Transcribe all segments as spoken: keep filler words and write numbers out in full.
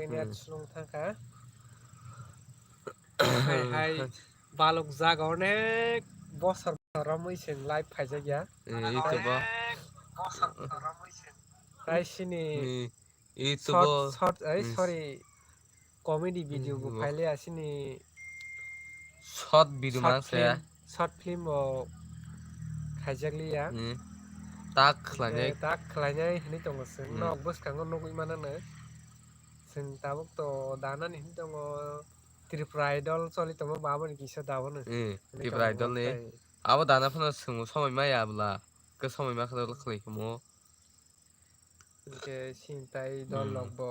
Hmm. Match nung thangkha. Hai, hai, balok jaga onek bosor romwi chwng live phaijak ya. Eh, YouTube o. Onek bosor romwi chwng. Hai sini. Ni YouTube o. Short, short, ai, hmm, sorry. Comedy video bo phaile asini short video mang se. Short film, short film bo khaijak liya. Hmm. Tak khlainai. Eh, tak khlainai hinwi tongo chwng. Hmm. Nok bwskango nugwi mano no. Chwng tabuk to danani hinwi tongo. Tripura Idol choli tongo, bo aboni kisa da bono. Eh, hinwi Tripura tongo Idol ni. Tai. Abo dana phano chwng somoi maya bwla. Khe somoi ma khe khlai khumo. Hinkhe sini tai dol rok bo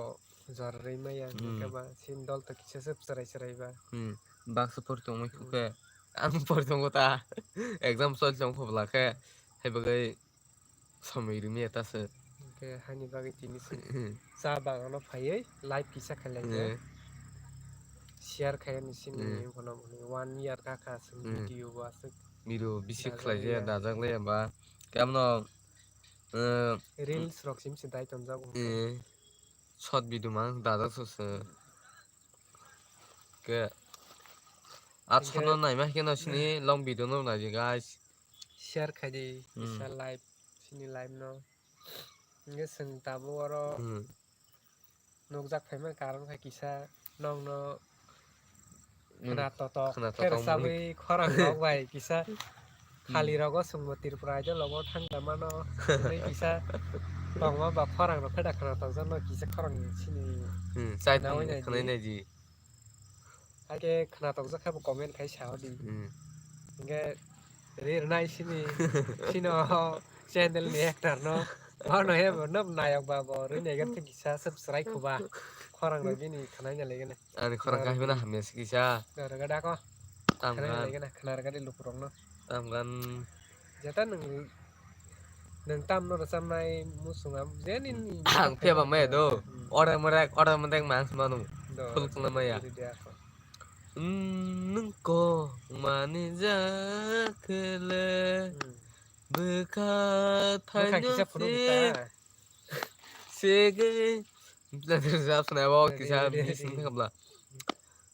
jora rwi maya, hmm, hinkhe ba sini dol to kisa se chwrai chwrai ba. Hmm. Baksa pori tongmai khukhe, ang pori tongo ta, exam choli tong khobla khe, hai bagwi somoi rwmaya ta se. Hinkhe haini bagwi tini se cha bagano phaiwi live kisa khailai khe. Hmm. Share khaiyani sini, hmm, bono one year kha kha se, hmm, video bo aswk. Video bisi khlai jaya, dajak laya ba. Khe abono Eh, reels rok sim se dai tonjago. Eh, short video mang dajak sose. Ke, ah, hinkhe short no naima khe no sini long video no nai di, guys. Share khai di, hmm, kisa live, sini live no. Hinkhe chwng tabuk oro, hmm, nukjak phaima karon khe kisa nokno, hmm, khwna totok, khwna totok khe rwchabwi khorang rok bai kisa, hmm, khali rogo chwngbo Tripura Idol rogo thangla mano, tei kisa tongma ba khorang rok khe da khwna tokjakno kisa khorang sini, hmm, chai nawi nai khwnai di. Nai di. Hakhe khwna tokjak khe bo comment khai sa di. Hmm. Hinkhe rir nai sini, sino channel ni actor no. Bono he bo no nayok ba bo ri nai khe kisa subscribe khuba. Khorang rok bini khwnai na legene. Ani khorang kahimna hamya si kisa. Khwna rwgada ko. Khwnai na legene, khwna rwgadi lukurok no. Tamgan. Jeta nwng, nwng tamno rwchabnai muchung am, je nini ang phiyaba maya do. Hmm. Order morek, order morek mang se manu. Do, khul khulna maya. Nwng kokmani jakhele. Hmm. Bwkha thaino kisa phunuk se. Segwi. Rwchapsana bo kisa ready, ready, ready. Miss wngkha bla.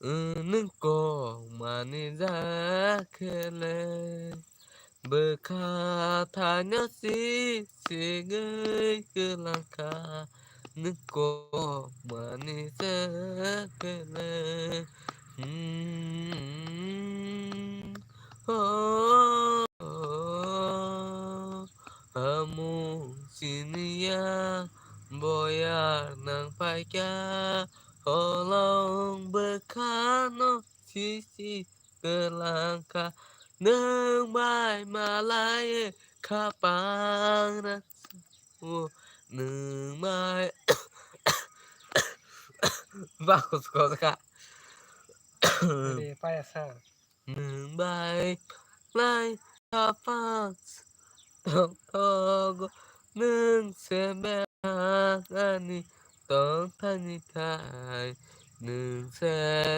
Nwng kokmani jakhele. Bwkha thaino si sigwi kwlangkha, nwng kokmani jakhele. Hmm, oh, oh, oh, amung siniya boyar nang paikha, holong bwkhano sisi kwlangkha, nwng bai malai khapang rang o, nwng bai bakhuk kojakha. Re, payasa. Nwng bai lai khapang tongthogo, nwng se bebak ani tongthani thai, nwng se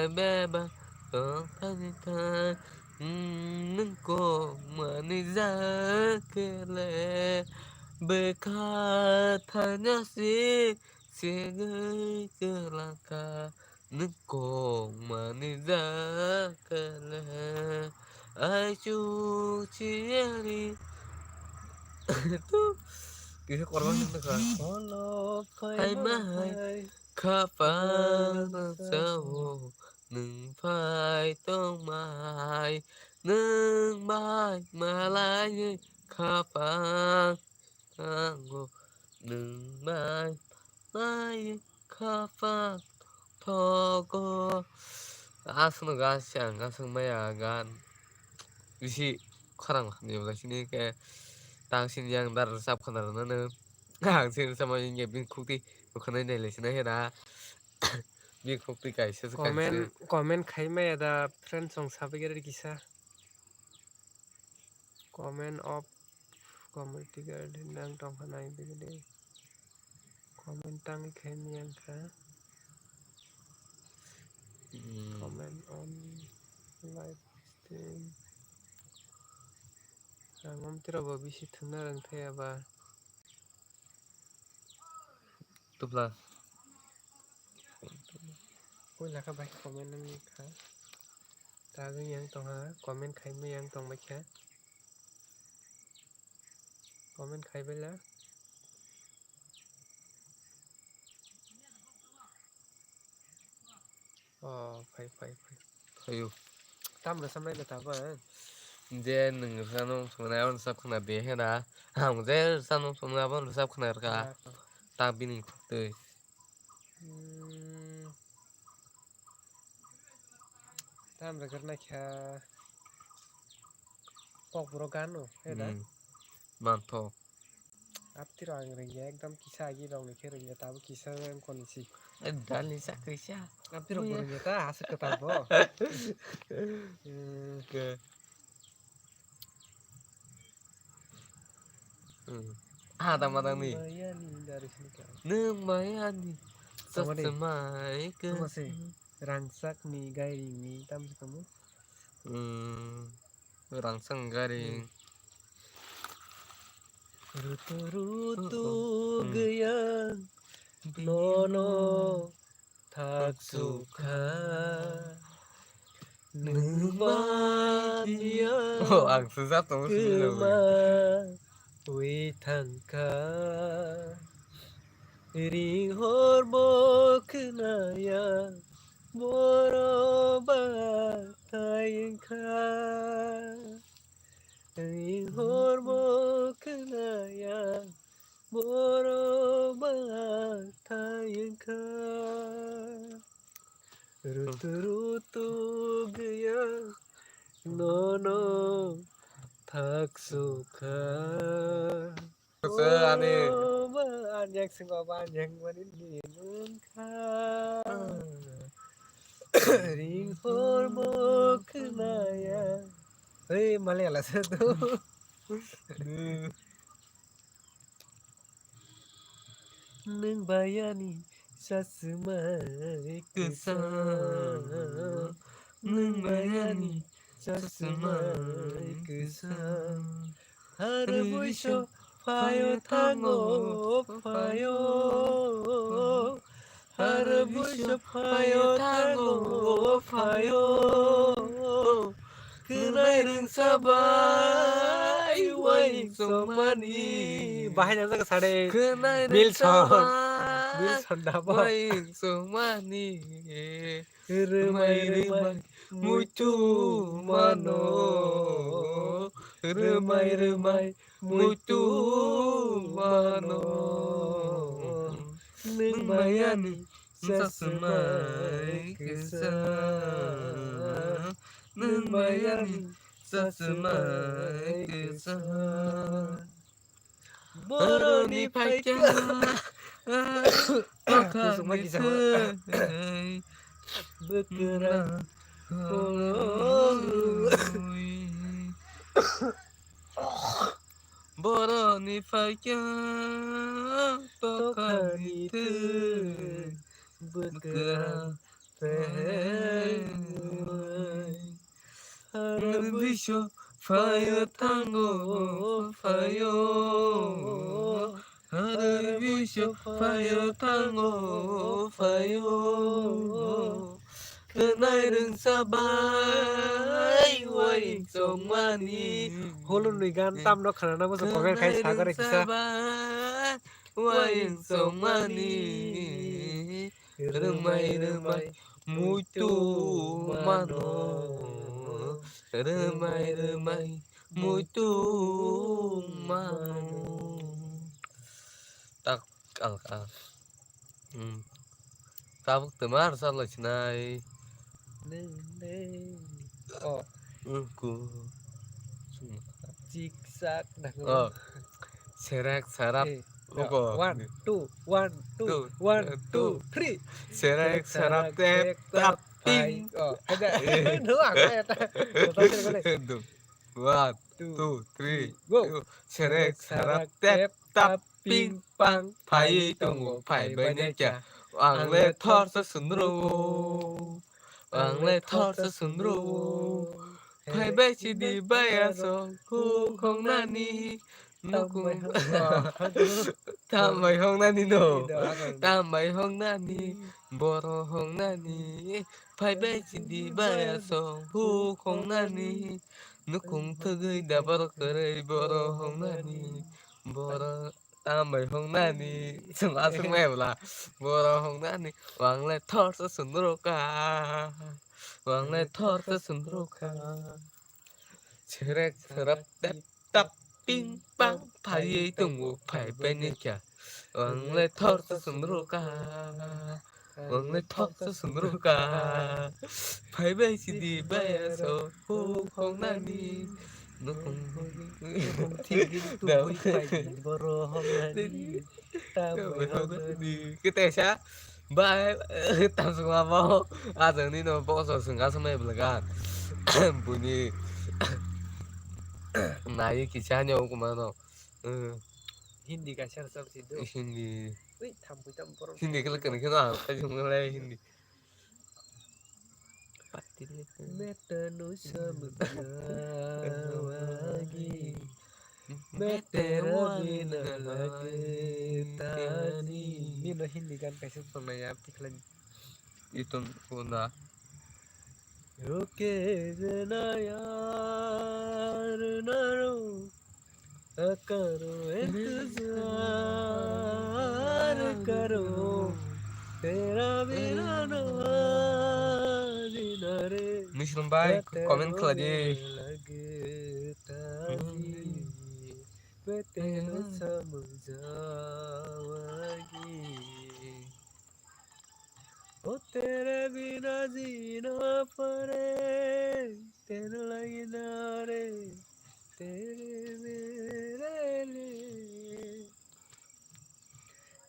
bebak tongthani thai, nwng kokmani jakhele, bwkha thaino si sigwi kwlangkha. Nwng kokmani jakhele aichuk chiyari. Kisa korma hwnwi kha. Phaima hai khapang sao, nwng phai tongmai, nwng bai malai khapang. Ango nwng bai lai khapang thogo. Aswkno gan se ang aswk maya gan. Bisi khorang hamya belai sini khe tang sini yang dar rwchap khwna rwnano. Ang sini rwchapma wngya bini khukti bo khwnai nai lai sini hera. Bini khukti kaisa se kaisa. Comment, comment khai maya da friend song sabai gari kisa. Comment off, comment tiga nang tong kha nai bigidi. Comment tangwi khai miyang kha. Hmm. Comment on live stream. Ang om tiro bo bisi thwngna rwng thaya ba. Tubla. Puila khe bai comment wng kha. Tagwi yang tongha, comment khaimai yang tongbai kha. Comment khaibai la. Oh, phai, phai, phai. Phaio. Tamno samai da tabo, eh? Je nwng rwchapnai, aboni rwchap khwna de he da. Ang je rwchapnai, aboni rwchap khwna rwkha. Ah. Ta bini khuk twi. Hmm. Tam rwgwrnai kha. Kokborok gano, he da? Hmm. Mantho. Aptwi rok ang rwngya, ekdom kisa agi rok ni khe rwngya, tabuk kisa wng koni si. Eh, dal ni chakri sa. Aptwi rok bo rwngya ta, aswk kwtal bo. Hmm. Ke. Hmm. Ah, tama tang ni. Nwng mayani dari sini ka. Nwng mayani. Tama de. Sasmai ke. Tama se. Rangchak ni gairing ni tam se kamu. Hmm. Rangchak ni gairing. Hmm. Rutu rutu hmm. Gaya nono thak sukha. Nwng maya oh, ang sujak tongo, sini kwma ui thangkha. Ring hor bo khwnaya, boro ba thai wngkha. Ring hor bo khwnaya, boro ba thai wngkha. Rutu rutu gaya nono thak sukha. Ani. Oh, ba, anyang singo ba, anyang mani ni nungkha. Ring hor mo khwnaya. Hei, Malayalam se tu. Nwng bayani chasmai kwchang, nwng bayani chasmai kwchang. Har buiso phaio thango phaio, har buiso phaio thango phaio. Khwnai rwngsa bai uaing chongmani. Bahai nang jaga sade. Khwnai Wilson. Rwngsa bai Wilson dabo. Uaing chongmani. Rwmai rwmai muitu mano. Rwmai rwmai muitu mano. Nwng mayani chasmai kwchang, nwng mayani chasmai kwchang. Boroni phaikya, kusuma kisa. Bwkrang. Boroni phaikya tokhani thwi bwkrang pehai. Har biso phaio thango phaio, har biso phaio thango phaio. Khwnai rwngsa bai uaing chongmani. Holonwi gan tamno khwnana muchung comment khai sagare kisa. Khwnai rwngsa bai uaing chongmani. Rwmai rwmai muitu mano. Rwmai rwmai muitu mano. Tak al al. Hmm. Tabuk twma rwchap lai sinai. Neng, neng. Oh. Hmm, ku. Chik sak dah. Oh. Serek sarap. Eh, uko. One, two, one, two, two, one, two, three. Serek sarap tep tap ping. Oh, ada. Dua, ada, ada. Total serek mana? Dum. One, two, three, go. Serek sarap tep tap ping pang phai tongo phai bai ne kya. Ang le thor sa sundro. Ang le thor sa sundro. Phai bai si di bai aso hu khong nani. Nuku. Tam bai hong nani no. Tam bai hong nani. Borok hongnani, phai bai sidi baya song huk hongnani. Nukung thwgwi da borok kwrwi borok hongnani. Borok tambai hongnani. Chwng aswk mai bwla. Borok hongnani. Wangle thor sa sundro ka. Wangle thor sa sundro ka. Srek srap tep tap ping pang phaiwi tongo phai bai nai kha. Wangle thor sa sundro ka. Wangle thor sa sundro ka. Phai bai sidi baya so huk hongnani. Nukung thik di tu bui phai di borok hongnani. Tambai hongnani. Kete sa. Bai, tamsukma bo, ah, jangni no bokoso swngkha swmai bwlwkha. Buini nai kisa ni o kuma no. Eh. Hindi kaisa rwchap si do. Hindi. Ui, thampui tam borok. Hindi kele kene kene ang kai jong le hindi. Patile. Meta no samjawagi. Mete ro bina lagta nahi. Nino Hindi gan kaisa tongnai ya, tikhlai. Iton kunda. Ruke jana yaar na ro, karo intezar karo, tera bina na jina re. Muslim bhai, comment khlai di. Lagta nahi. Betero samjawagi. O tere bina ji na pare, tere lagi na re, tere mere liye.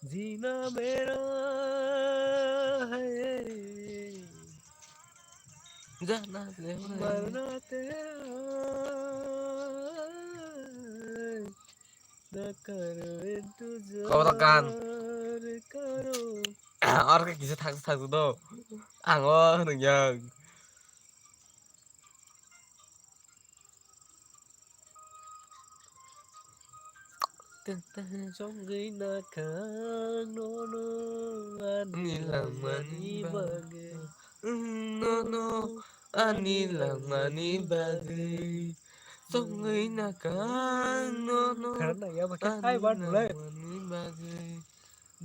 Jina mera hai. Jana se marna tera hai. Kobra kan. Oro khe kisa thangsa thangsa do. Ang o hwnwi yang. Tentang jongwi nakha nono ani langmani bagwi. Nono ani langmani bagwi. Songwi nakha nono. Khara nang ya bakhe. Hai, bar bulai. Ani langmani bagwi.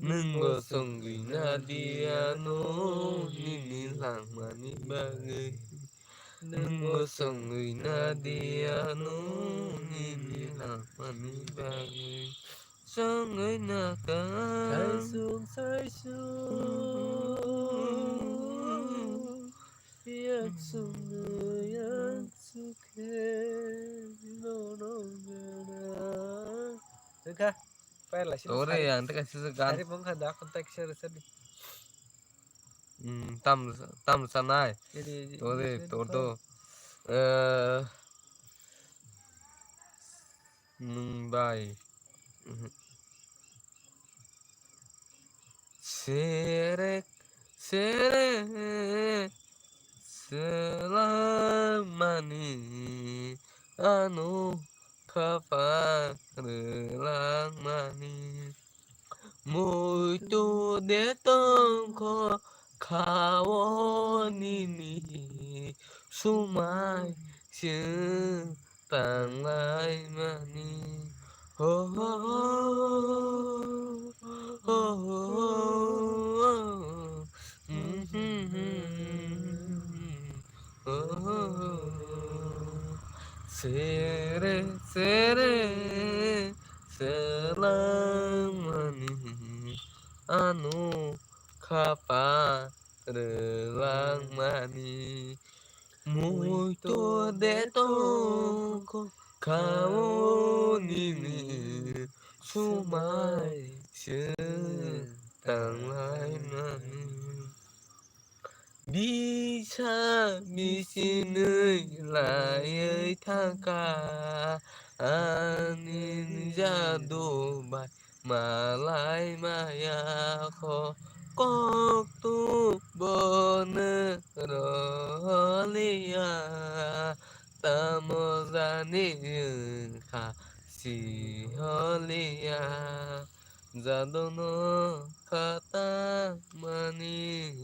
Nwngbo songwi nadi ano nini langmani bagwi. Nwngbo songwi nadi ano nini langmani bagwi. Songwi nakha. Saisung, saisung. Yak sung, yak sukhe, no, no, no, no. Wngkha, pair lai sini. Tore, sari, ang teka sisa gan. Sari bongkha da, kontak sari, sari. Hmm, tam, tam sanai. Jadi, tore, jadi, tor do. Eh, nwng bai. Mhm. Serek, serek, selangmani ano khapang rwlangmani. Muitu de tongkho kha-o nini sumai se tanglaimani. Ho, ho, ho, ho, ho, ho, ho. Sere, sere, selangmani, ano khapang rwlangmani. Muitu de tongkho kha-o nini sumai se tanglaimani. Bisa bisinwi laiwi thangkha ani jadu bai malai maya kho. Kok tu bono rohliya, tamo jani wngkha si holiya. Jadono khata mani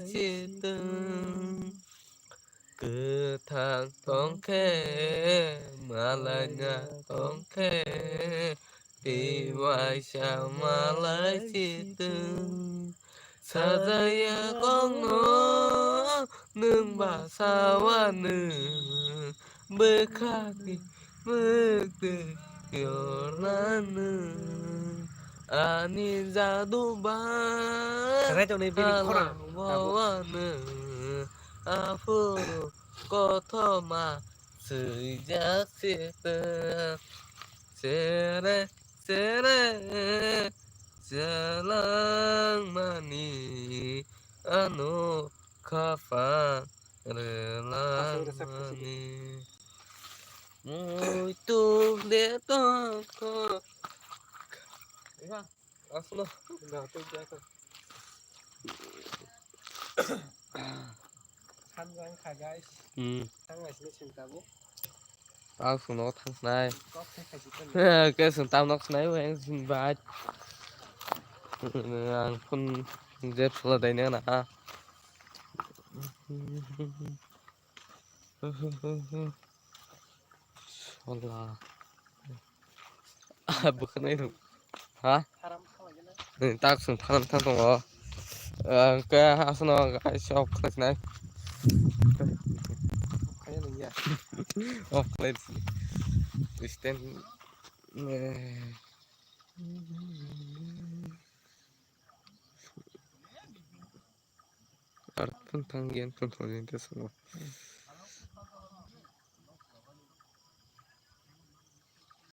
sitwng. Kwthang tongkhe, malaina tongkhe, tei waisa malai sitwng. Sajaya kokno nwng ba sawa nwng, bwkhani mwktwi yorna nwng. Ani jadu ba Sajai tongni bini khorang. Halang bawa nwng, aphuru kothoma swijak sitwng. Sere, sere, selangmani ano khapang rwlangmani. Muitu de tongkho. Asno. Samjang kha, guys. Hmm. Thang nai sini sini tabu. Tao sung no thang nai. Kok se khaji kan. Ke sung tao nok nai weng sing bai. Ang pun je pula dai ne na. Sola. Bwkhanai rw. Ha? Haram khalai gana. Ni tak sung phanam thang tongo. Ang ke asno guys off khlai nai. Kaya nung ya. Off khlai. Stand. Ar tun thang gen tun thang gen te sungo.